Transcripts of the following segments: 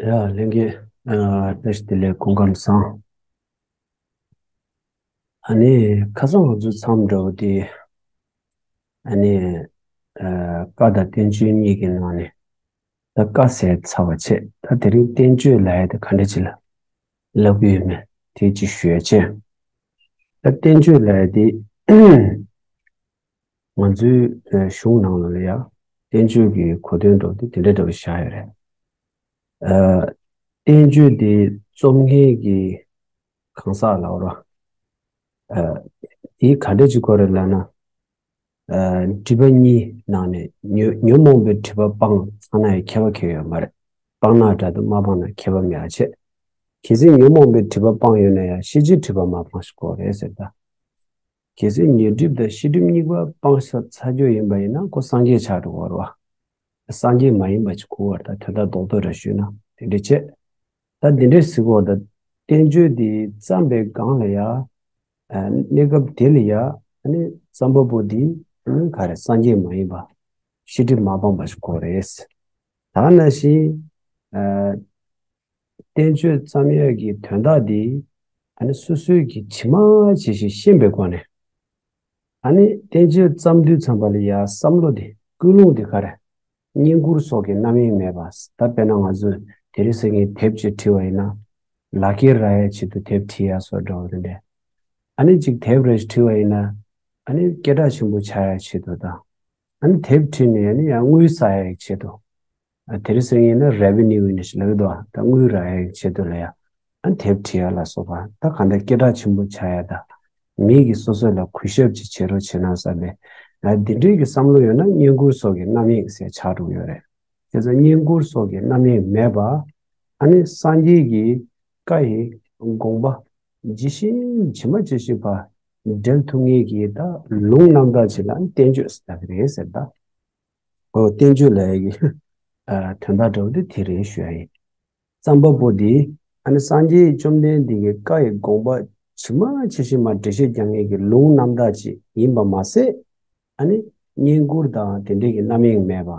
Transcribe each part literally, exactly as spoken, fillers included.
ཡ་ལྷན་རྒྱས། ཨ་བཀྲ་ཤིས་བདེ་ལེགས། སྐུ་ཁམས་བཟང་། ཨ་ནི་ཁ་སང་ང་ཚོའི་མཚམས་འདྲ་བོ་དེ། ཨ་ནི་ཨ་བཀའ་དང་བསྟན་བཅོས་གཉིས་ཀྱི་ནང་ནས་ད་བཀའ་ཟེར་ཚར་བ་བྱས། ད་དེ་རིང་བསྟན་བཅོས་ལབ་ཡ་དེ་ག་འདྲ་ཅིག་ལ་ལབ་ཀྱི་ཡོད་མེད་དེ་ཅིག་ཞུ་ཡ་བྱས། ད་བསྟན་བཅོས་ལབ་ཡ་དེ། ང་ཚོའི་ཨ་གཞུང་ནང་ལ་ཡ་བསྟན་བཅོས་ཀྱི་གོ་དོན་འདྲ་བོ་དེ་དེ་འདྲ་འདྲ་བོ་བཞག་ཡོད་རེད། ཨ་བསྟན་བཅོས་དེ་རྩོམ་མཁན་གྱི་གང་ཟག་ལ་འོ་ར། ཨ་དེ་ག་འདྲ་ཅིག་གོ་རེད་ལབ་ན། ཨ་སྒྲིབ་པ་གཉིས་ནང་ནས་ཉོན་ཉོན་མོངས་པའི་སྒྲིབ་པ་སྤངས་ཚར་ན་ཡང་ཁྱད་པར་གང་ཡང་ཡོད་མ་རེད། སྤངས་ན་འདྲ་འདུག་མ་སྤངས་ན་ཁྱད་པར་མེད་པ་བྱས། གལ་སྲིད་ཉོན་མོངས་པའི་སྒྲིབ་པ་སྤངས་ཡོད་ན་ཡང་ཤེས་བྱའི་སྒྲིབ་པ་མ་སྤངས་ཤིག་དགོས་རེད་ཟེར་ད། གལ་སྲིད་ཉོན་སྒྲིབ་དང་ཤེས་སྒྲིབ་གཉིས་པ་སྤངས་ཚར་ཚར་རྒྱུ་ཡིན་པ་ཡིན་ན་ཁོ་སངས་རྒྱས་ཆགས་འགྲོ་གི་རེད་བ། སངས་རྒྱས་མ་ཡིན་པ་ཅིག་གོ་བར་ད་དོན་དག་རྡོག་རྡོག་རེ་ཞུས་ན་དེ་འདྲ་བྱས། ད་འདི་འདྲའི་ཟེར་གོ་ད་བསྟན་བཅོས་འདི་བརྩམས་པའི་སྒང་ལ་ཡ། ཨ་གནས་སྐབས་དེ་ལ་ཡ་ཨ་ནི་བརྩམས་པ་པོ་འདི་ཨ་ནི་ག་རེ་སངས་རྒྱས་མ་ཡིན་པ། ཤེས་སྒྲིབ་མ་སྤངས་པ་ཞིག་དགོས་རེད། ད་ནང་བཞིན་ཨ་བསྟན་བཅོས་བརྩམས་ཡས་ཀྱི་དོན་དག་འདི་ཨ་ནི་སོ་སོའི་གི་ཇི་མ་ཇི་བཞིན་ཤེས་པའི་སྒོ་ནས། ཨ་ནི་བསྟན་བཅོས་བརྩམས་དུས་ཙམ་པ་ལ་ཡ་བསམ་བློ་དེ་ཀུན་སློང་དེ་ག་རེ། བསྙེན་བཀུར་སོགས་ཀྱི་རྣམ་གཡེང་མེད་པ། ད་དཔེར་ན་ང་ཚོས་དེ་རིང་སང་ཉིན་དེབ་ཅིག་བྲིས་པ་ཡིན་ན། ལག་འཁྱེར་རག་ཡའི་ཆེད་དུ་དེབ་བྲིས་ཡ་སོགས་འདྲ་བོ་དེ་འདྲས། ཨ་ནི་ཅིག་དེབ་རེ་བྲིས་པ་ཡིན་ན། ཨ་ནི་སྐད་གྲགས་ཆེན་པོ་ཆགས་ཡའི་ཆེད་དུ་དང་། ཨ་ནི་དེབ་བྲིས་ནས་ཨ་ནི་ཡང་དངུལ་བསགས་ཡའི་ཆེད་དུ། ཨ་དེ་རིང་སང་ཉིན་ན་revenue ཡིན་ཞིག་ལབ་ཀྱི་འདུག་ཨ་ད་དངུལ་རག་ཡའི་ཆེད་དུ་ལ་ཡ། ཨ་དེབ་བྲིས་ཡ་ལ་སོགས་པ་ད་གང་ལྟར་སྐད་གྲགས་ཆེན་པོ་ཆགས་ཡ་ད། མི་གིས་སོ་སོ་ལ་གུས་ཞབས་ཅིག་བྱེད་རོགས་བྱེད་ན་བསམ་པའི། ཨ་འདི་འདྲའི་གི་བསམ་བློ་ཡོད་ན་བསྙེན་བཀུར་སོགས་ཀྱི་རྣམ་གཡེང་ཟེར་ཆགས་འགྲོ་གི་ཡོད་རེད། དེ་ཚོ་བསྙེན་བཀུར་སོགས་ཀྱི་རྣམ་གཡེང་མེད་པ། ཨ་ནི་སངས་རྒྱས་ཀྱི་བཀའ་ཡི་དགོངས་པ་ཇི་བཞིན་ཇི་མ་ཇི་བཞིན་པ་འགྲེལ་ཐུབ་མཁན་གྱི་ད་ལུང་རྣམ་དག་ཅིག་ལ་བསྟན་བཅོས་ཟེར་ད་གི་རེད་ཟེར་ད། ཨོ་བསྟན་བཅོས་ལབ་ཡ་གི་ཨ་དོན་དག་འདྲ་བོ་དེ་དེ་རེད་ཞུ་ཡ་ཡིན། བརྩམས་པ་པོ་དེ་ཨ་ནི་སངས་རྒྱས་བཅོམ་ལྡན་འདས་ཀྱི་བཀའ་ཡི་དགོངས་པ་ཇི་མ་ཇི་བཞིན་མ་འགྲེལ་བཤད་རྒྱག་མཁན་གྱི་ལུང་རྣམ་དག་ཅིག་ཡིན་པ་མ་ཟད། ཨ་ནི་བསྙེན་བཀུར་དང་དེ་འདྲའི་གི་རྣམ་གཡེང་མེད་པ།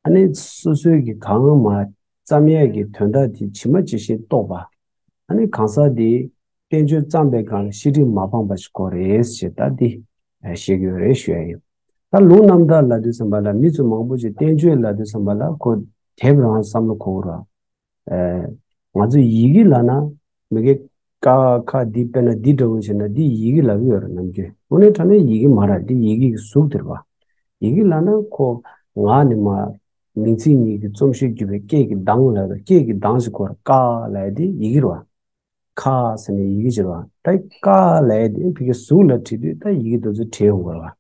ཨ་ནི་སོ་སོའི་གི་གང་མ་བརྩམས་ཡས་ཀྱི་དོན་དག་དེ་ཇི་མ་ཇི་བཞིན་རྟོགས་པ། ཨ་ནི་གང་ཟག་དེ་བསྟན་བཅོས་བརྩམས་པའི་སྒང་ལ་ཤེས་སྒྲིབ་མ་སྤངས་པ་ཞིག་དགོས་རེད་ཞེས་ད་འདི་བཤད་ཀྱི་ཡོད་རེད་ཞུ་ཡ་ཡིན། ད་ལུང་རྣམ་དག་ལབ་དུས་ཙམ་པ་ལ་མི་ཚོ་མང་པོ་ཞིག་བསྟན་བཅོས་ལབ་དུས་ཙམ་པ་ལ་ཁོ་དེབ་རང་བསམ་བློ་འཁོར་ར། ཨ་ང་ཚོ་ཡི་གེ་ལབ་ན་མི་གེ་ཀ་ཁ་འདི་དཔེར་ན་འདི་འདྲ་བོ་བྱས་ན་འདི་ཡི་གེ་ལབ་ཀྱི་ཡོད་རེད་ནམ་རྒྱུན། དངོས་གནས་དྲང་གནས་ཡི་གེ་མ་རེད། འདི་ཡི་གེ་གི་གཟུགས་དེ་རེད་བ། ཡི་གེ་ལབ་ན་ཁོ་ངག་ནས་མ་མིང་ཚིག་གཉིས་ཀྱི་རྩོམ་གཞི་བརྒྱུད་པའི་སྐད་ཀྱི་གདངས་ལབ་པའི་སྐད་ཀྱི་གདངས་ཤིག་གོ་ར་ཀ་ལབ་ཡ་དེ་ཡི་གེ་རེད་བ། ཁ་ཟེར་ནས་ཡི་གེ་ཅིག་རེད་བ། ད་ཀ་ལབ་ཡ་དེ་ཕ་གི་གཟུགས་ལ་བྲིས་དུས་ད་ཡི་གེ་དེ་ཚོ་བྲིས་ཡོང་གི་རེད་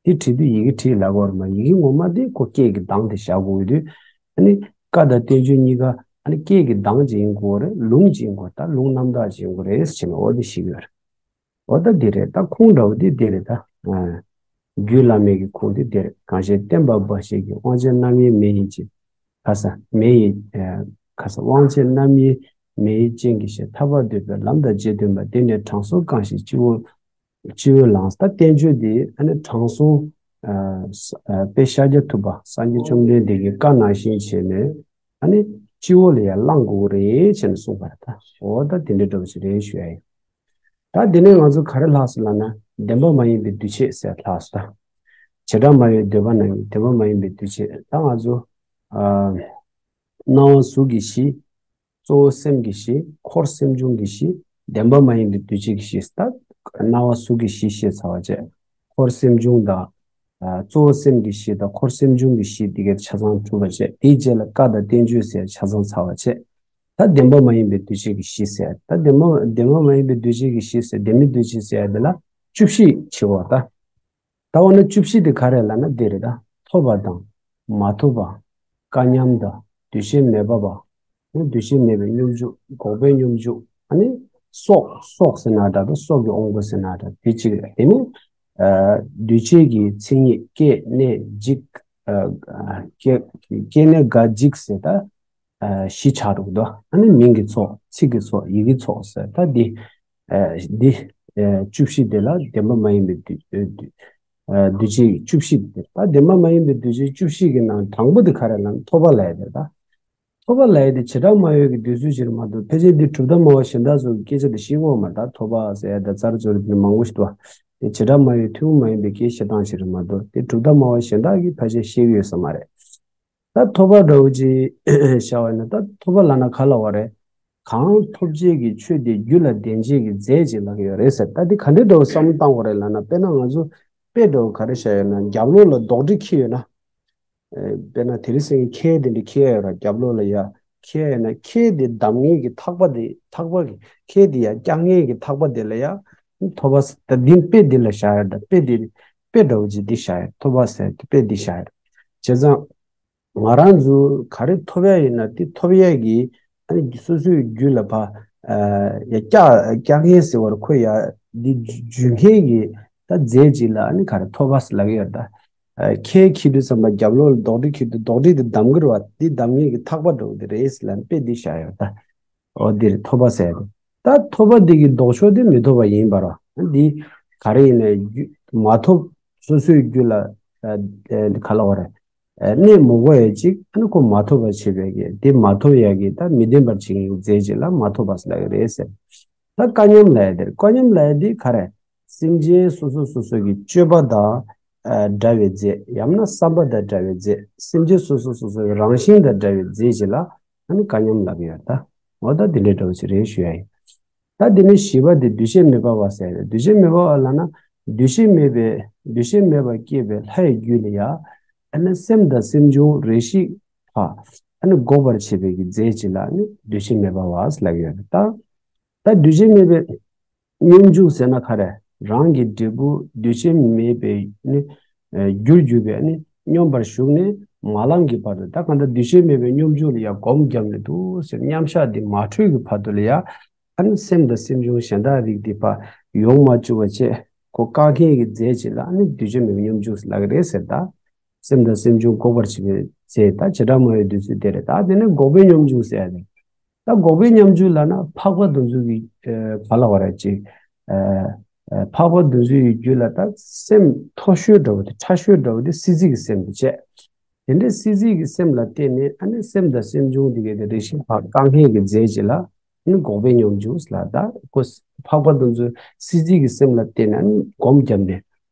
བ། དེ་བྲིས་དུས་ཡི་གེ་བྲིས་ལབ་ཀྱི་ཡོད་རེད་མ། ཡི་གེ་ངོ་མ་དེ་ཁོ་སྐད་ཀྱི་གདངས་དེ་བཞག་དགོས་ཀྱི་དུས། ཨ་ནི་བཀའ་དང་བསྟན་བཅོས་གཉིས་ཀ་ཨ་ནི་སྐད་ཀྱི་གདངས་ཅིག་ཡིན་དགོས་རེད། ལུང་ཅིག་ཡིན་དགོས། ད་ལུང་རྣམ་དག་ཅིག་ཡིན་དགོས་རེད་ཟེར་ནས་འོ་དེ་ཞིག་ཡོད་རེད། འོ་ད་འདི་རེད། ད་ཁུངས་འདྲ་བོ་འདི་འདི་རེད་ད། ཨ། རྒྱུད་བླ་མེད་ཀྱི་ཁུངས་འདི་འདི་རེད། གང་ཞིག་བསྟན་པ་འབའ་ཞིག་གི། དབང་ཆེན་རྣམ་གཡེང་མེ་ཡིས་བཅད། ཁ་ས་མེ་ཡིས། ཨ། ཁ་ས་དབང་ཆེན་རྣམ་གཡེང་མེ་ཡི་སྤྱན་གྱིས་བཞེས། ཐར་པ་འདོད་པའི་ལམ་དང་རྗེས་མཐུན་པ། འདི་ནི་དྲང་སྲོང་གང་ཞིག་སྤྱི་བོར། སྤྱི་བོར་བླངས། ད་བསྟན་བཅོས་འདི་ཨ་ནི་དྲང་སྲོང་། ཨ། ས་ཨ། དཔེ་ཤཱཀྱ་ཐུབ་པ་སངས་རྒྱས་བཅོམ་ལྡན་འདས་ཀྱི་བཀའ་ནང་བཞིན་བྱས་ནས་ཨ་ནི་སྤྱི་བོ་ལ་ཡང་བླང་དགོས་རེད་བྱས་ནས་གསུངས་པ་རེད་ད། འོ་ད་དེ་འདྲའི་འདྲ་བོ་ཞིག་རེད་ཞུ་ཡ་ཡིན། ད་དེ་ནས་ང་ཚོ་ག་རེ་ལྷག་སོང་ལབ་ན་བདེན་པ་མ་ཡིན་པའི་འདུས་བྱས་ཟེར་ལྷག་སོང་ད། བྱེ་བྲག་སྨྲ་བའི་འདོད་པ་རྣམས་ཀྱི་བདེན་པ་མ་ཡིན་པའི་འདུས་བྱས། ད་ང་ཚོ། ཨ། སྣང་བ་གཟུགས་ཀྱི་གཞི། གཙོ་བོ་སེམས་ཀྱི་གཞི། འཁོར་སེམས་བྱུང་གི་གཞི། བདེན་པ་མ་ཡིན་པའི་འདུས་བྱས་ཀྱི་གཞི། ད་སྣང་བ་གཟུགས་ཀྱི་གཞི་ཞེས་བྱ་བ་བཅས། འཁོར་སེམས་བྱུང་དང་། ཨ། གཙོ་བོ་སེམས་ཀྱི་གཞི་དང་འཁོར་སེམས་བྱུང་གི་གཞི་འདི་གའི་ཆ་ཚང་གྲུབ་པ་བཅས། དེའི་རྗེས་ལ་བཀའ་དང་བསྟན་བཅོས་ཟེར་ཆ་ཚང་ཚར་བ་བཅས། ད་བདེན་པ་མ་ཡིན་པའི་འདུས་བྱས་ཀྱི་གཞི་ཟེར། ད་བདེན་པ་བདེན་པ་མ་ཡིན་པའི་འདུས་བྱས་ཀྱི་གཞི་ཟེར། བདེན་མིན་འདུས་བྱས་ཟེར་ཡ་འདི་ལ་བཅུ་བཞི་ཕྱེ་བ་ད། ད་འོ་ན་བཅུ་བཞི་དེ་ག་རེ་ལབ་ན་འདི་རེད་ད། ཐོབ་པ་དང་། མ་ཐོབ་པ། སྐལ་མཉམ་དང་། འདུས་བྱས་མེད་པ་བ། ནི་འདུས་བྱས་མེད་པའི་སྙོམས་འཇུག་འགོག་པའི་སྙོམས་འཇུག་ཨ་ནི་སྲོག་སྲོག་ཟེར་ན་འདྲ་དང་སྲོག་གི་དབང་པོ་ཟེར་ན་འདྲ་དེ་གཅིག་རེད། དེ་ནི། ཨ། འདུས་བྱས་ཀྱི་མཚན་ཉིད་སྐྱེ་གནས་འཇིག་ཨ། སྐྱེ་སྐྱེ་གནས་འགག་འཇིག་ཟེར་ད། ཨ། བཞི་ཆགས་འགྲོ་གི་འདུག་ཨ་ནི་མིང་གི་ཚོགས། ཚིག་གི་ཚོགས། ཡི་གེའི་ཚོགས་ཟེར་ད་འདི། ཨ། འདི། ཨ། བཅུ་བཞི་དེ་ལ་བདེན་པ་མ་ཡིན་པའི་འདུས་འདུས་ཨ། འདུས་བྱས་བཅུ་བཞི་དེ། ད་བདེན་པ་མ་ཡིན་པའི་འདུས་བྱས་བཅུ་བཞི་གི་ནང་དང་པོ་དེ་ག་རེ་ལབ་ན་ཐོབ་པ་ལབ་ཡ་དེ་ད། ཐོབ་པ་ལབ་ཡ་དེ་བྱེ་བྲག་སྨྲ་བའི་གི་འདོད་ཚུལ་ཞིག་རེད་མ་གཏོགས། ཕལ་ཆེར་འདི་གྲུབ་མཐའ་སྨྲ་བ་གཞན་དག་ཚོ་གི་སྐད་ཆ་དེ་བཤད་ཀྱི་ཡོད་མ་རེད། ད་ཐོབ་པ་ཟེར་ཡ་ད་རྩ་ར་ཚོ་རེད། དེ་མང་པོ་ཞིག་འདུག་བ། དེ་བྱེ་བྲག་སྨྲ་བའི་ཐུན་མོང་མ་ཡིན་པའི་སྐད་བཤད་སྟངས་ཤིག་རེད་མ་གཏོགས། དེ་གྲུབ་མཐའ་སྨྲ་བ་གཞན་དག་གིས་ཕལ་ཆེར་བཤད་ཀྱི་ཡོད་ས་མ་རེད། ད་ཐོབ་པ་འདྲ་བོ་ཅིག་བཞག་པ་ཡིན་ན། ད་ཐོབ་པ་ལབ་ན་ག་ལབ་པ་རེད། གང་ཐོབ་བྱེད་ཀྱི་ཆོས་དེ་རྒྱུད་ལ་ལྡན་བྱེད་ཀྱི་རྫས་ཅིག་ལབ་ཀྱི་ཡོད་རེད་ཟེར། ད་འདི་ག་འདྲའི་འདྲ་བོ་བསམ་བློ་བཏང་དགོས་རེད་ལབ་ན། དཔེར་ན་ང་ཚོ་དཔེ་འདྲ་བོ་ག་རེ་བཞག་ཡོད་ན། རྒྱབ་ལོགས་ལ་རྡོག་ཁྲེས་འཁྱེར་ཡོད་ན། ཨེ། དཔེར་ན་དེ་རིང་སང་ཉིན་ཁལ་དེ་འདྲ་འཁྱེར་ཡོད་ར། རྒྱབ་ལོགས་ལ་ཡ་འཁྱེར་ཡོད་ན། ཁལ་དེ་བསྡམ་མཁན་གྱི་ཐག་པ་དེ། ཐག་པ་གི་ཁལ་དེ་ཡ་བཀྱག་མཁན་གྱི་ཐག་པ་དེ་ལ་ཡ་ཐོབ་པ་ཟེར། ད་འདི་དཔེ་འདི་ལ་བཞག་ཡོད། ད་དཔེ་འདི་དཔེ་འདྲ་བོ་ཅིག་འདི་བཞག་ཡོད། ཐོབ་པ་ཟེར་དེ་དཔེ་འདི་བཞག་ཡོད། བྱས་ཙང་། ང་རང་ཚོ་ག་རེ་ཐོབ་ཡ་ཡིན་ན། དེ་ཐོབ་ཡ་གི་ཨ་ནི་སོ་སོའི་རྒྱུད་ལ་ཕར། ཨ། ཡ་བཀྱག་བཀྱག་མཁན་ཟེར་བ་རེད། ཁོ་ཡ་འདི་འཇུ་མཁན་གྱི་ད་རྫས་ཅིག་ལ་ཨ་ནི་ག་རེ་ཐོབ་པ་ཟེར་ལབ་ཀྱི་ཡོད་རེད། ད་ཨ། ཁལ་འཁྱེར་དུས་ཙམ་པ་རྒྱབ་ལོགས་ལ་རྡོག་ཁྲེས་འཁྱེར་དུས། རྡོག་ཁྲེས་དེ་བསྡམ་གྱི་རེད་བ། དེ་བསྡམ་མཁན་གྱི་ཐག་པ་འདྲ་བོ་དེ་རེད་ཟེར་ལབ་ནས་དཔེ་འདི་བཞག་ཡོད་རེད། ད། འོ་འདིར་ཐོབ་པ་ཟེར་ཏེ། ད་ཐོབ་པ་འདི་གི་ལྡོག་ཕྱོགས་དེ་མི་ཐོབ་པ་ཡིན་པ་རེད། འདི་ག་རེ་ཡིན་ན། རྒྱུ་མ་ཐོབ། སོ་སོའི་རྒྱུད་ལ། ཨ། ཨ། ག་ལབ་པ་རེད། ཨ། གནས་མི་དགོས་ཡ་ཅིག་ཨ་ནི་ཁོ་མ་ཐོབ་པ་བྱེད་པའི་གི། དེ་མ་ཐོབ་ཡ་གི་ད་མི་ལྡན་པར་བྱེད་མཁན་གྱི་རྫས་ཅིག་ལ་མ་ཐོབ་པ་ཟེར་ལབ་ཀྱི་རེད་ཟེར། ད་སྐལ་མཉམ་ལབ་ཡ་དེ་རེད། སྐལ་མཉམ་ལབ་ཡ་དེ་ག་རེ། སེམས་ཅན་སོ་སོ་སོ་སོ་གི་སྤྱོད་པ་དང་། ཨ། འདྲ་བའི་རྫས། ཡང་ན་བསམ་པ་དང་འདྲ་བའི་རྫས། སེམས་ཅན་སོ་སོ་སོ་སོ་གི་རང་བཞིན་དང་འདྲ་བའི་རྫས་ཅིག་ལ་ཨ་ནི་སྐལ་མཉམ་ལབ་ཀྱི་ཡོད། ད་འོ་ད་དེ་འདྲའི་འདྲ་བོ་ཞིག་རེད་ཞུ་ཡ་ཡིན། ད་དེ་ནས་བཞི་པ་དེ་འདུ་ཤེས་མེད་པ་བ་ཟེར་ཡ་རེད། འདུ་ཤེས་མེད་པ་བ་ལབ་ན། འདུ་ཤེས་མེད་པའི། འདུ་ཤེས་མེད་པར་སྐྱེས་པའི་ལྷའི་རྒྱུད་ལ་ཡ། ཨ་ནི་སེམས་དང་སེམས་བྱུང་རེ་ཞིག་ཕར་ཨ་ནི་འགོག་པར་བྱེད་པའི་གི་རྫས་ཅིག་ལ་ཨ་ནི་འདུ་ཤེས་མེད་པ་བ་ཟེར་ལབ་ཀྱི་ཡོད་རེད། ད་ད་འདུ་ཤེས་མེད་པའི་སྙོམས་འཇུག་ཟེར་ན་ག་རེ། རང་གི་འབྲས་བུ་འདུ་ཤེས་མེད་པའི་ནི། ཨ། རྒྱུར་གྱུར་པའི་ནི་སྙོམས་པར་ཞུགས་ནས་མ་ལངས་ཀྱི་བར་དུ། ད་གང་ལྟར་འདུ་ཤེས་མེད་པའི་སྙོམས་འཇུག་ལ་ཡ་སྒོམ་བརྒྱབ་ནས་འདུག་ཟེར། མཉམ་བཞག་འདི་མ་འཕྲོད་ཀྱི་བར་དུ་ལ་ཡ། ཨ་ནི་སེམས་དང་སེམས་བྱུང་གཞན་དག་རིགས་འདི་ཕར་ཡོང་མ་བཅུག་པ་བྱས། ཁོ་བཀག་མཁན་གྱི་རྫས་ཅིག་ལ་ཨ་ནི་འདུ་ཤེས་མེད་པའི་སྙོམས་འཇུག་ལབ་ཀྱི་རེད་ཟེར། ད་སེམས་དང་སེམས་བྱུང་འགོག་པར་བྱེད་པའི་རྫས། ད་བྱེ་བྲག་སྨྲ་བའི་འདོད་ཚུལ་དེ་རེད། ད་དེ་ནས་འགོག་པའི་སྙོམས་འཇུག་ཟེར་ཡ་རེད། ད་འགོག་པའི་སྙོམས་འཇུག་ལབ་ན་འཕགས་པ་དེ་ཚོ་གི། ཨ། ག་ལབ་པ་རེད་ཅིག་ཨ། ཨ། འཕགས་པ་དེ་ཚོའི་རྒྱུད་ལ་ད་སེམས་མཐོ་ཤོས་འདྲ་བོ་དེ། ཕྲ་ཤོས་འདྲ་བོ་དེ་སྲིད་རྩེ་གི་སེམས་དེ་བྱས། དེ་འདྲའི་སྲིད་རྩེ་གི་སེམས་ལ་བརྟེན་ནས་ཨ་ནི་སེམས་དང་སེམས་བྱུང་དེ་གའི་དེ་རེ་ཞིག་ཕར་བཀག་མཁན་གྱི་རྫས་ཅིག་ལ་ཨ་ནི་འགོག་པའི་སྙོམས་འཇུག་ལབ། ད་ཁོ་འཕགས་པ་དེ་ཚོའི་སྲིད་རྩེ་གི་སེམས་ལ་བརྟེན་ནས་ཨ་ནི་སྒོམ་བརྒྱབ་ནས།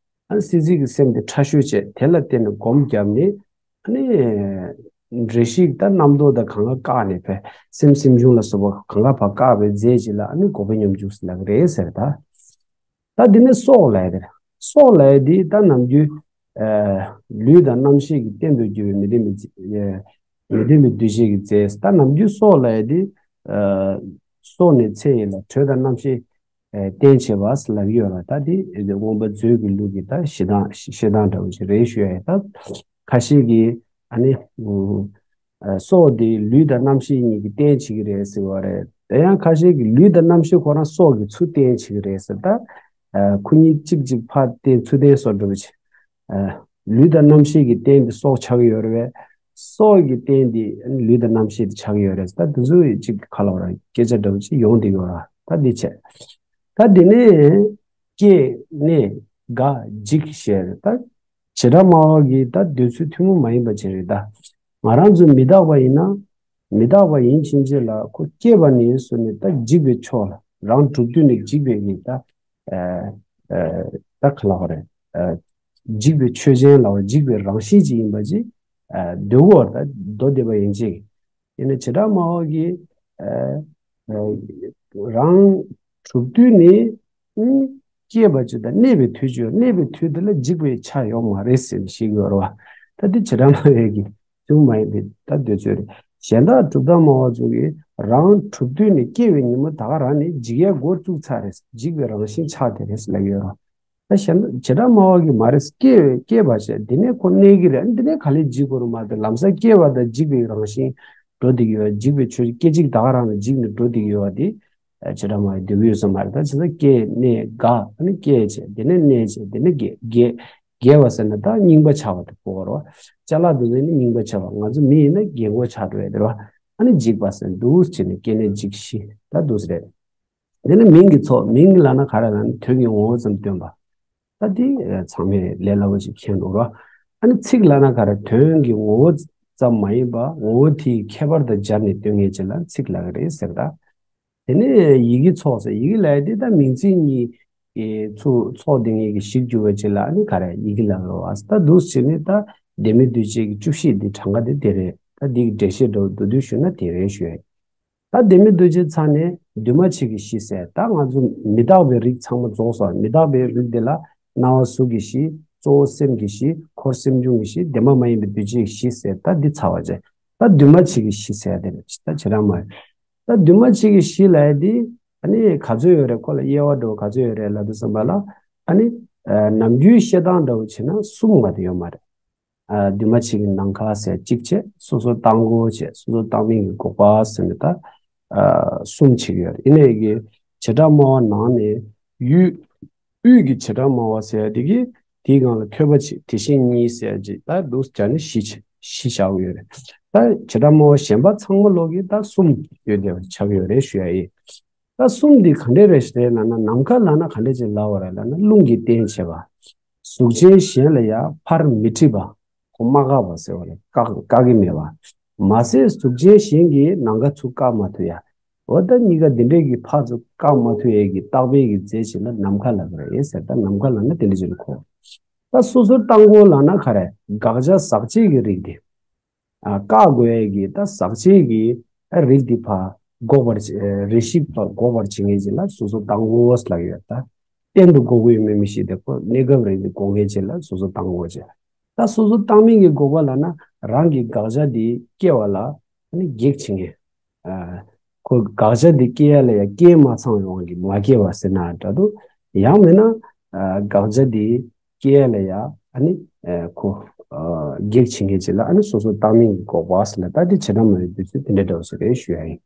ཨ། སྲིད་རྩེ་གི་སེམས་དེ་ཕྲ་ཤོས་བྱས། དེ་ལ་བརྟེན་ནས་སྒོམ་བརྒྱབ་ནས། ཨ་ནི་རེ་ཞིག་ད་རྣམ་རྟོག་དང་གང་ག་བཀག་ནས། ཕར་སེམས་སེམས་བྱུང་ལ་སོགས་པ་གང་ག་ཕར་བཀག་པའི་རྫས་ཅིག་ལ་ཨ་ནི་འགོག་པའི་སྙོམས་འཇུག་ཟེར་ལབ་ཀྱི་རེད་ཟེར། ད་ད་འདི་ནས་སྲོག་ལབ་ཡ་དེ་རེད། སྲོག་ལབ་ཡ་འདི་ད་ནམ་རྒྱུན། ཨ། ལུས་དང་རྣམ་ཤེས་ཀྱི་རྟེན་དུ་གྱུར་པའི་མི་ལྡན་པའི་རྫས། ཨ། མི་ལྡན་པའི་འདུ་བྱེད་ཀྱི་རྫས། ད་ནམ་རྒྱུན་སྲོག་ལབ་ཡ་འདི། ཨ། སྲོག་ནི་ཚེ་ཡི་ལྷ། དྲོད་དང་རྣམ་ཤེས། ཨ། རྟེན་བྱེད་པ་ཟེར་ལབ་ཀྱི་ཡོད་རེད། ད་དེ་མངོན་པ་མཛོད་ཀྱི་ལུགས་ཀྱི་ད་བཤད་སྟངས། བཤད་སྟངས་འདྲ་བོ་ཞིག་རེད་ཞུ་ཡ་ཡིན། ད་ཁ་ཤས་ཀྱིས་ཨ་ནི། ཨ། སྲོག་དེ་ལུས་དང་རྣམ་ཤེས་གཉིས་ཀྱི་རྟེན་བྱེད་ཀྱི་རེད་ཟེར་བ་རེད། དེ་ཡང་ཁ་ཤས་ཀྱིས་ལུས་དང་རྣམ་ཤེས་ཁོ་རང་སྲོག་གི་ཚུར་རྟེན་བྱེད་ཀྱི་རེད་ཟེར། ད། ཨ། ཁོ་གཉིས་གཅིག་གཅིག་ཕར་བརྟེན་ཚུར་བརྟེན་སོགས་འདྲ་བོ་བྱེད། ཨ། ལུས་དང་རྣམ་ཤེས་ཀྱི་རྟེན་དེ་སྲོག་ཆགས་ཀྱི་ཡོད་རེད་པས། སྲོག་གི་རྟེན་དེ་ལུས་དང་རྣམ་ཤེས་དེ་ཆགས་ཀྱི་ཡོད་རེད། ད་དེ་ཚོ་ཡི་གཅིག་ག་ལབ་ར་སྐད་ཆ་འདྲ་བོ་ཅིག་ཡོང་བསྡད་ཡོད་ར། ད་འདི་བྱས། ད་དེ་ནས་སྐྱེ་གནས་རྒ་འཇིག་ཞེས་རེད། ད་བྱེ་བྲག་སྨྲ་བ་གི་ད་འདོད་ཚུལ་ཐུན་མོང་མ་ཡིན་པ་ཅིག་རེད། ད་ང་རང་ཚོ་མི་རྟག་པ་ཡིན་ན། མི་རྟག་པ་ཡིན་ཕྱིན་ཆད་ལ་ཁོ་སྐྱེས་པ་ནས་བཟུང་ནས་ད་འཇིག་པའི་ཕྱོགས་ལ། རང་གྲུབ་དུས་ནས་འཇིག་པའི་གི་ད། ཨ། ཨ། ད་ག་ལབ་དགོས་རེད། ཨ། འཇིག་པའི་ཆོས་ཅན་ལབ་པ། འཇིག་པའི་རང་བཞིན་ཅིག་ཡིན་པ་ཅིག་ཨ། འདོད་དགོས་པ་རེད། ད་མདོ་སྡེ་པ་ཡན་ཆད་ཀྱིས། ཡིན་ན་བྱེ་བྲག་སྨྲ་བ་གིས། ཨ། ཨ། རང་གྲུབ་དུས་ནས། ཨ། སྐྱེས་པ་ཅིག་དང་གནས་པའི་དུས་ཅིག་ཡོད། གནས་པའི་དུས་དེ་ལ་འཇིག་པའི་ཆ་ཡོད་མ་རེད་ཟེར་ནས་བཤད་ཀྱི་ཡོད་རེད་བ། ད་འདི་བྱེ་བྲག་སྨྲ་བའི་གི་ཐུན་མོང་མ་ཡིན་པའི་ད་འདོད་ཚུལ་རེད། གཞན་དག་གྲུབ་མཐའ་སྨྲ་བ་ཚོ་གིས་རང་གྲུབ་དུས་ནས་སྐྱེ་བའི་ཉིན་མོ་ད་ག་རང་ནས་འཇིག་ཡ་འགོ་བཙུགས་ཚར་རེད། འཇིག་པའི་རང་བཞིན་ཆགས་བསྡད་རེད་ཟེར་ལབ་ཡོད་རེད། ད་གཞན་དག་བྱེ་བྲག་སྨྲ་བ་གིས་མ་རེད། སྐྱེ་བའི་སྐྱེས་པ་བྱས། འདི་ནས་ཁོ་གནས་ཀྱི་རེད། འདི་ནས་ག་ལེར་འཇིག་དགོས་རེད་མ་གཏོགས། ལམ་སང་སྐྱེ་བ་དང་འཇིག་པའི་རང་བཞིན་འགྲོ་བསྡད་ཀྱི་ཡོད། འཇིག་པའི་ཆོས་སྐད་ཅིག་ད་ག་རང་ལ་འཇིག་ནས་འགྲོ་བསྡད་ཀྱི་ཡོད་པ་དེ། ཨ། བྱེ་བྲག་སྨྲ་བས་འདོད་ཀྱི་ཡོད་ས་མ་རེད། ད་བྱས་ཙང་སྐྱེ་གནས་རྒ། ཨ་ནི་སྐྱེ་བྱས། དེ་ནས་གནས་བྱས། དེ་ནས་རྒས། རྒས། རྒས་པ་ཟེར་ན་ད་རྙིང་པ་ཆགས་པ་དེ་གོ་བ་རེད་བ། ཅ་ལག་དེ་ཚོ་ནི་རྙིང་པ་ཆགས་པ། ང་ཚོ་མི་ཡིན་ན་རྒས་འཁོགས་ཆགས་འགྲོ་ཡ་དེ་རེད་བ། ཨ་ནི་འཇིག་པ་ཟེར་འདུག་བྱས་ནས་སྐྱེ་གནས་འཇིག་ཤི་ད་འདུག་སེ་རེད། དེ་ནས་མིང་གི་ཚོགས། མིང་ལབ་ན་ག་རེ་ལབ་ན་དོན་གྱི་ངོ་བོ་ཙམ་སྟོན་པ། ད་དེ་ཚང་མས་ལས་སླ་པོ་ཞིག་མཁྱེན་འདུག་ར། ཨ་ནི་ཚིག་ལབ་ན་ག་རེ། དོན་གྱི་ངོ་བོ་ ཙམ་མ་ཡིན་པ་ངོ་བོ་དེའི་ཁྱད་པར་དང་སྦྱར་ནས་སྟོན་མཁན་ཅིག་ལ་ཚིག་ལབ་ཀྱི་རེད་ཟེར་ད། དེ་ནས་ཡི་གེ་ཚོགས་ཟེར། ཡི་གེ་ལབ་ཡ་དེ་ད་མིང་ཚིག་གཉིས་ཀྱི་ཚུ་ཚོགས་དེ་གཉིས་ཀྱི་གཞི་གྱུར་པ་ཅིག་ལ་ཨ་ནི་ག་རེ་ཡི་གེ་ལབ་ཀྱི་རེད་བ། ད་འདུག་སེ་བྱས་ནས་ད་ལྡན་མིན་འདུ་བྱེད་ཀྱི་བཅུ་བཞི་དེ་གྲངས་ཀ་དེ་དེ་རེད། ད་འདི་གི་འགྲེལ་བཤད་འདྲ་བོ་མདོར་བསྡུས་ཞུས་ན་དེ་རེད་ཞུ་ཡ་ཡིན། ད་ལྡན་མིན་འདུ་བྱེད་ཚར་ནས་འདུས་མ་བྱས་ཀྱི་གཞི་ཟེར། ད་ང་ཚོ་མི་རྟག་པའི་རིགས་ཚང་མ་རྫོགས་སོང་། མི་རྟག་པའི་རིགས་དེ་ལ་སྣང་བ་གཟུགས་ཀྱི་གཞི། གཙོ་བོ་སེམས་ཀྱི་གཞི། འཁོར་སེམས་བྱུང་གི་གཞི། བདེན་པ་མ་ཡིན་པའི་འདུ་བྱེད་ཀྱི་གཞི་ཟེར། ད་འདི་ཚར་བ་བྱས། ད་འདུས་མ་བྱས་ཀྱི་གཞི་ཟེར་ཡ་དེ་རེད། ད་བྱེ་བྲག་སྨྲ་བས། ད་འདུས་མ་བྱས་ཀྱི་གཞི་ལབ་ཡ་དེ་ཨ་ནི་ག་ཚོད་ཡོད་རེད། ཁོ་ལ་དབྱེ་བ་འདྲ་བོ་ག་ཚོད་ཡོད་རེད་ལབ་དུས་ཙམ་པ་ལ་ཨ་ནི་ནམ་རྒྱུན་བཤད་སྟངས་འདྲ་བོ་བྱས་ན་གསུམ་མ་གཏོགས་ཡོད་མ་རེད། ཨ། འདུས་མ་བྱས་ཀྱི་ནམ་མཁའ་ཟེར་གཅིག་བྱས། སོ་སོར་བརྟགས་འགོག་བྱས། སོ་སོར་བརྟགས་མིན་གྱི་འགོག་པ་ཟེར་ནས་ད་ཨ་གསུམ་བྱེད་ཀྱི་ཡོད་རེད། ཡིན་ནའི་གི་བྱེ་བྲག་སྨྲ་བ་ནང་ནས་ཡུལ་དབུས་ཀྱི་བྱེ་བྲག་སྨྲ་བ་ཟེར་ཡ་དེ་གི་དེའི་སྒང་ལ་ཐོས་པ་བྱེད་དེ་བཞིན་ཉིད་ཟེར་ཡ་ཅིག་ད་འདུག་སེ་བྱས་ནས་བཞི་བྱས། བཞི་བཞག་གི་ཡོད་རེད། ད་བྱེ་བྲག་སྨྲ་བ་གཞན་པ་ཚང་མ་ལོག་གི་ད་གསུམ་ཡོད་བསྡད་པ་ཆགས་ཀྱི་ཡོད་རེད་ཞུ་ཡ་ཡིན། ད་གསུམ་འདི་ག་འདྲས་རེད་ཟེར་ལབ་ན། ནམ་མཁའ་ལབ་ན་ག་འདྲས་ཅིག་ལབ་པ་རེད་ལབ་ན་རླུང་གིས་བརྟེན་བྱས་པ། གཟུགས་ཅན་གཞན་ལ་ཡང་ཕར་མི་འཁྲིད་པ། ཁོ་མ་བཀག་པ་ཟེར་བ་རེད། བཀག་བཀག་གི་མེད་པ། མ་ཟད་གཟུགས་ཅན་གཞན་གྱིས་ནམ་མཁའ་ཚུར་བཀག་མ་ཐུབ་ཡ། འོ་ད་གཉིས་ཀ་འདི་འདྲས་ཀྱི་ཕར་ཚུར་བཀག་མ་ཐུབ་ཡས་ཀྱི་བརྟག་པའི་གི་རྫས་ཅིག་ལ་ནམ་མཁའ་ལབ་ཀྱི་རེད་ཟེར། ད་ནམ་མཁའ་ལབ་ན་དེ་འདྲས་ཅིག་ལ་གོ། ད་སོ་སོར་བརྟགས་འགོག་ལབ་ན་ག་རེ། དགག་བྱ་ཟག་བཅས་ཀྱི་རིགས་དེ། ཨ། བཀག་དགོས་ཡས་ཀྱི་ད་ཟག་བཅས་ཀྱི་ཨ་རིགས་འདི་ཕར་འགོག་པར་བྱེད། རེ་ཞིག་ཕར་འགོག་པར་བྱེད་མཁན་ཅིག་ལ་སོ་སོར་བརྟགས་འགོག་ལབ་ཀྱི་ཡོད། ད་གཏན་དུ་འགོག་གི་ཡོད་མེད་མི་ཤེས་ཏེ། ཁོ་གནས་སྐབས་རེ་འདི་འགོག་མཁན་ཅིག་ལ་སོ་སོར་བརྟགས་འགོག་བྱེད། ད་སོ་སོར་བརྟགས་མིན་གྱི་འགོག་པ་ལབ་ན་རང་གི་དགག་བྱ་འདི་སྐྱེ་བ་ལ་ཨ་ནི་གེགས་བྱེད་མཁན། ཨ། ཁོ་དགག་བྱ་འདི་སྐྱེ་ཡ་ལ་ཡ་རྐྱེན་མ་ཚང་བའི་དབང་གིས་མ་སྐྱེ་བ་ཟེར་ན་འདྲ་འདུག་ཡང་མིན་ན་ཨ་དགག་བྱ་འདི་སྐྱེ་ཡ་ལ་ཡ་ཨ་ནི་ཨ་ཁོ་ཨ་གེགས་བྱེད་མཁན་ཅིག་ལ་ཨ་ནི་སོ་སོར་བརྟགས་མིན་གྱི་འགོག་པ་ཟེར་ལ། ད་འདི་བྱེ་བྲག་སྨྲ་བའི་འདོད་ཚུལ་དེ་འདྲ་འདྲ་བོ་ཞིག་རེད་ཞུ་ཡ་ཡིན།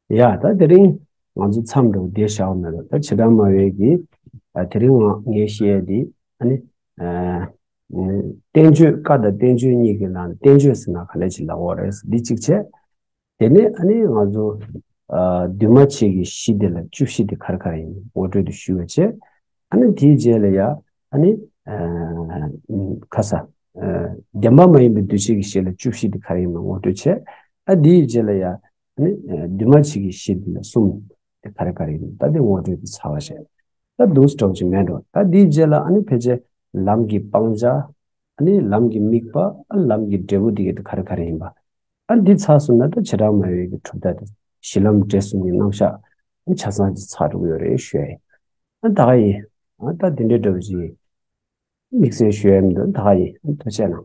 ཡ། ད་དེ་རིང་ང་ཚོ་མཚམས་འདྲ་བོ་བསྡད་བཞག་པ་མེད་ལ། ད་བྱེ་བྲག་སྨྲ་བའི་གི་ཨ་དེ་རིང་ང་ངས་བཤད་ཡ་འདི་ཨ་ནི་ཨ་བསྟན་བཅོས། བཀའ་དང་བསྟན་བཅོས་གཉིས་ཀྱི་ནང་བསྟན་བཅོས་ཟེར་ན་ག་འདྲ་ཅིག་ལབ་དགོས་རེད། འདི་གཅིག་བྱས། དེ་ནས་ཨ་ནི་ང་ཚོ་ཨ་འདུས་མ་བྱས་ཀྱི་གཞི་དེ་ལ་བཅུ་བཞི་དེ་ག་རེ་ག་རེ་ཡིན་ངོ་སྤྲོད་དེ་ཞུས་པ་བྱས། ཨ་ནི་དེའི་རྗེས་ལ་ཡ་ཨ་ནི་ཨ་ཁ་ས་ཨ་བདེན་པ་མ་ཡིན་པའི་འདུ་བྱེད་ཀྱི་གཞི་ལ་བཅུ་བཞི་དེ་ག་རེ་ཡིན་པ་ངོ་སྤྲོད་བྱས། ཨ་དེའི་རྗེས་ལ་ཡ་ཨ་ནི་ཨ་འདུས་མ་བྱས་ཀྱི་གཞི་དེ་ལ་གསུམ་དེ་ག་རེ་ག་རེ་ཡིན་ད་དེ་ངོ་སྤྲོད་དེ་ཚར་བ་བྱས། ད་འདུག་སེ་འདྲ་བོ་ཅིག་མེད་འགྲོ། ད་དེའི་རྗེས་ལ་ཨ་ནི་ཕལ་ཆེར་ལམ་གྱི་སྤང་བྱ། ཨ་ནི་ལམ་གྱི་དམིགས་པ། ཨ་ལམ་གྱི་འབྲས་བུ་དེ་ག་དེ་ག་རེ་ག་རེ་ཡིན་པ། ཨ་འདི་ཚར་སོང་ན་ད་བྱེ་བྲག་སྨྲ་བའི་གི་གྲུབ་མཐའ་དེ་གཞི་ལམ་འབྲས་གསུམ་གྱི་རྣམ་གཞག་ཨ་ཆ་ཚང་ཅིག་ཚར་འགྲོ་གི་ཡོད་རེད་ཞུ་ཡ་ཡིན། ཨ་ད་ག་ཡིན། ཨ་ད་དེ་འདྲའི་འདྲ་བོ་ཅིག་དམིགས་བསལ་ཞུ་ཡ་མི་འདུག་ད་ག་ཡིན། ཨ་ཐུགས་རྗེ་གནང་།